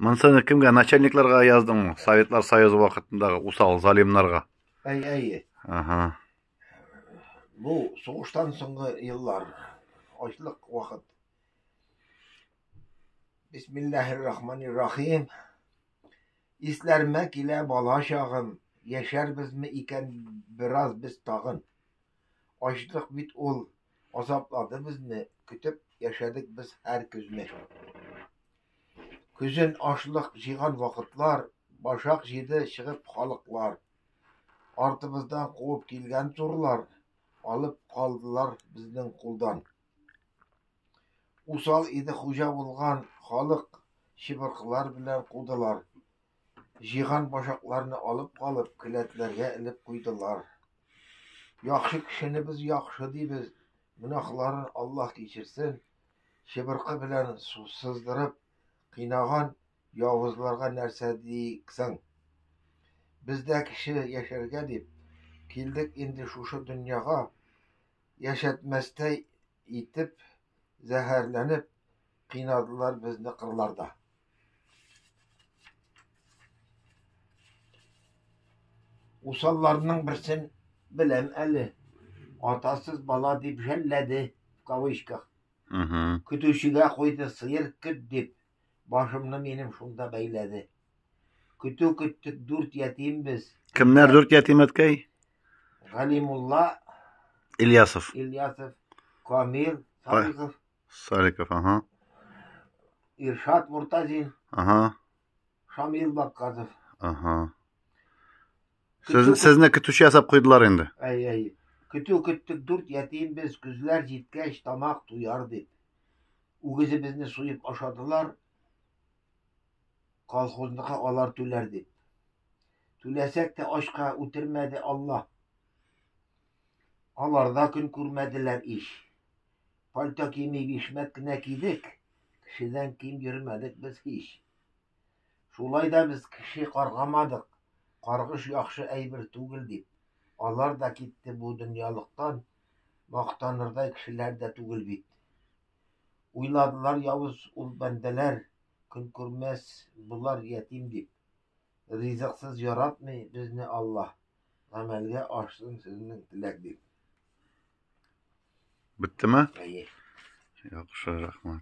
Монсыны кемгә? Начальникларга яздыңмы? Советлар Союзы вакытындагы усал залимнарга. Әй, әй. Ага. Бу сугыштан соңгы еллар, ачлык вакыт. Бисмиллаһир-рахманир-рахим. Исләремә килә бала чагым, яшәрбезме икән бераз без тагын? Ачлык бит ул азаплады безне, көтеп яшәдек без һәр көзне. Көзен ашлык җыйган вакытлар, башак җыйды чыгып халыклар. Артыбыздан куып килгән зурлар, алып калдылар безнең кулдан. Усал иде хуҗа булган халык, чыбыркылар белән кудылар. Җыйган башакларны алып калып, келәтләргә элеп куйдылар. Яхшы кешене без яхшы дибез, гөнаһларын Аллаһ кичерсен. Чыбыркы белән сыздырып кыйнаган явызларга нәрсә дисең? Без дә кеше яшәргә дип килдек инде шушы дөньяга, яшәтмәстәй итеп зәһәрләнеп кыйнадылар безне кырларда. Усалларның берсен беләм әле. Атасыз бала дип жәлләде, в кавычках. Көтүчегә куйды сыер көт дип, башымны минем шунда бәйләде. Көтү көттек дүрт ятим без. Кемнәр дүрт ятим әткәй? Галимулла Ильясов. Ильясов, Камил Салихов. Саликов, ага. Иршат Муртазин. Ага. Шамил Бакказов. Ага. Сез, сезне көтүче ясап куйдылар инде. Әй, әй. Көтү көттек дүрт ятим без, көзләр җиткәч тамак туяр дип. Үгезебезне суеп ашадылар, колхозныкы алар түләр дип. Түләсәк тә ачка үтермәде Алла. Алар да көн күрмәделәр ич. Пальто кими бишмәт кенә кидек, кешедән ким йөрмәдек без һич. Шулай да без кеше каргамадык, каргыш яхшы әйбер түгел дип. Алар да китте бу дөньялыктан, мактанырдай кешеләр дә түгел бит. Уйладылар явыз ул бәндәләр, көн күрмәс болар ятим дип. Ризыксыз яратмый безне Аллаһ, гамәлгә ашсын сезнең теләк дип. Беттеме? Әйе. Яхшы, рәхмәт.